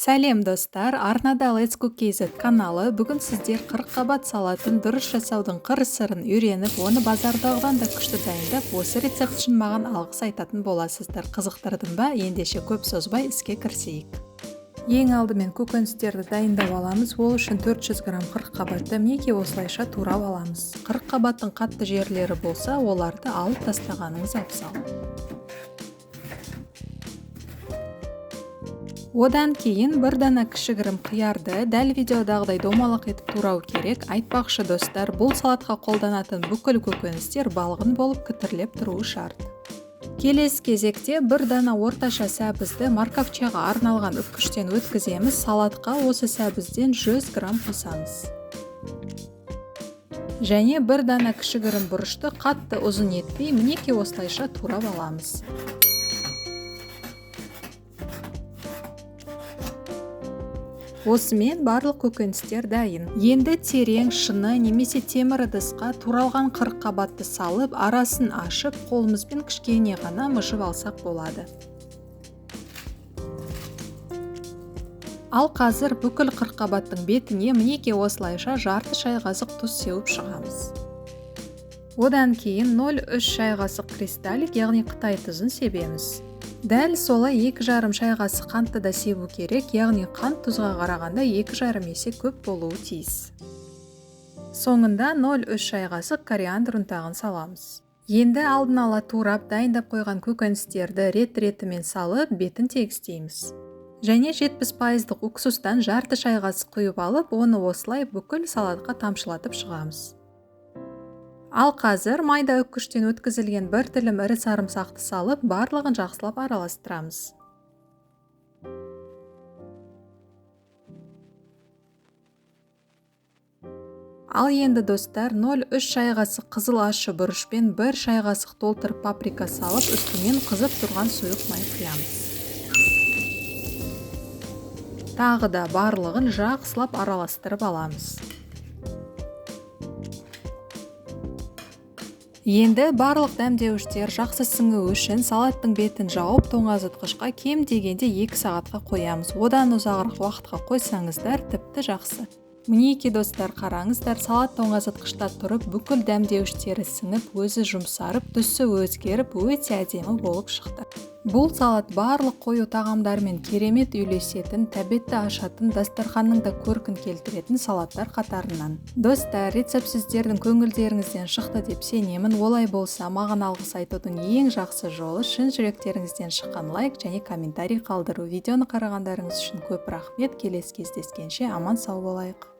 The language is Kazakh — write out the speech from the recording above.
Сәлем, достар! Арнада Let's Cook KZ каналы. Бүгін сіздер қырыққабат салатын дұрыс жасаудың қыр-сырын үйреніп, оны базардағыдан да күшті дайындап, осы рецепт үшін маған алғыс айтатын боласыздар. Қызықтырдым ба? Ендеше көп созбай іске кірісейік. Ең алдымен көкөністерді дайындап аламыз. Ол үшін 400 грамм қырыққабатты мінекей осылайша турап аламыз. Қырыққабаттың қатты жерлері болса, оларды алып тастағаныңыз абзал. Одан кейін бір дана кішігірім қиярды дәл видеодағыдай домалақ етіп турау керек. Айтпақшы, достар, бұл салатқа қолданатын бүкіл көкөністер балғын болып кітірлеп тұруы шарт. Келесі кезекте бір дана орташа сәбізді морковчаға арналған үккіштен өткіземіз. Салатқа осы сәбізден 100 грамм қосамыз. Және бір дана кішігірім бұрышты қатты ұзын етпей, мінекей осылайша турап аламыз. Осымен барлық көкөністер дайын. Енді терең шыны немесе темір ыдысқа туралған қырыққабатты салып, арасын ашып, қолымызбен кішкене ғана мыжып алсақ болады. Ал қазір бүкіл қырыққабаттың бетіне мінекей осылайша жарты шай қасық тұз сеуіп шығамыз. Одан кейін 0,3 шай қасық кристаллик, яғни қытай тұзын себеміз. Дәл солай 2,5 шай қасық қантты да себу керек, яғни қант тұзға қарағанда 2,5 есе көп болуы тиіс. Соңында 0,3 шай қасық кориандр ұнтағын саламыз. Енді алдын ала турап дайындап қойған көкөністерді рет-ретімен салып, бетін тегістейміз. Және 70%-лық уксустан жарты шай қасық құйып алып, оны осылай бүкіл салатқа тамшылатып шығамыз. Ал қазір майда үккіштен өткізілген бір тілім ірі сарымсақты салып, барлығын жақсылап араластырамыз. Ал енді, достар, 0,3 шай қасық қызыл ащы бұрыш пен 1 шай қасық толтырып паприка салып, үстінен қызып тұрған сұйық май құямыз. Тағы да барлығын жақсылап араластырып аламыз. Енді барлық дәмдеуіштер жақсы сіңу үшін салаттың бетін жауып, тоңазытқышқа кем дегенде 2 сағатқа қоямыз. Одан ұзағырақ уақытқа қойсаңыздар, тіпті жақсы. Мінекей, достар, қараңыздар, салат тоңазытқышта тұрып, бүкіл дәмдеуіштері сіңіп, өзі жұмсарып, түсі өзгеріп, өте әдемі болып шықты. Бұл салат барлық қою тағамдармен керемет үйлесетін, тәбетті ашатын, дастарханның да көркін келтіретін салаттар қатарынан. Достар, рецепт сіздердің көңілдеріңізден шықты деп сенемін. Олай болса, маған алғыс айтудың ең жақсы жолы шын жүректеріңізден шыққан лайк және комментарий қалдыру. Видеоны қарағандарыңыз үшін көп рахмет. Келесі кездескенше аман сау болайық.